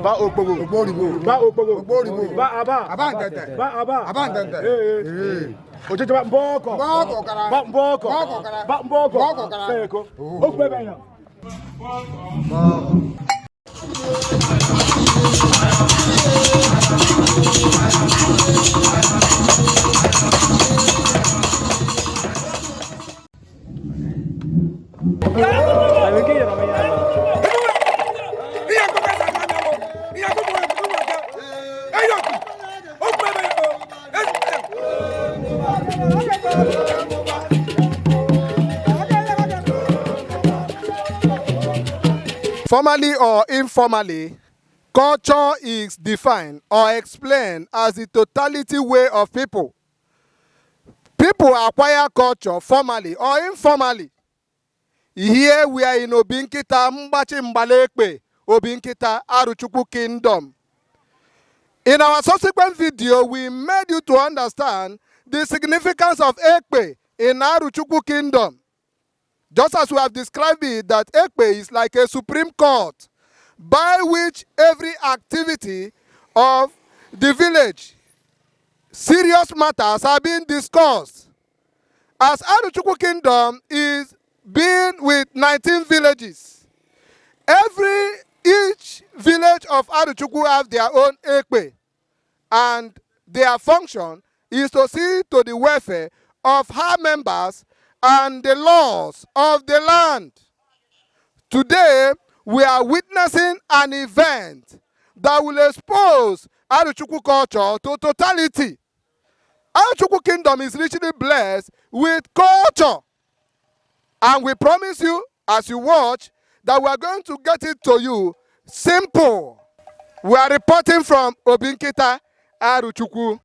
Ba okpogo. Ba okpogo. Ba aba. Abandante. Ba aba. Abandante. Ojeje ba mboko. Mboko kara. Ba mboko. Mboko kara. Ba mboko. Mboko kara. Seko. Okpe benya. Formally or informally, culture is defined or explained as the totality way of people. People acquire culture formally or informally. Here we are in Obinkita Mbachi Mbalekpe, Obinkita Aruchukwu Kingdom. In our subsequent video, we made you to understand the significance of Ekpe in Aruchukwu Kingdom. Just as we have described it, that Ekpe is like a supreme court by which every activity of the village, serious matters are being discussed. As Aruchukwu Kingdom is being with 19 villages, each village of Aruchukwu have their own Ekpe, and their function is to see to the welfare of her members and the laws of the land. Today, we are witnessing an event that will expose Aruchukwu culture to totality. Aruchukwu Kingdom is richly blessed with culture. And we promise you, as you watch, that we are going to get it to you simple. We are reporting from Obinkita, Aruchukwu.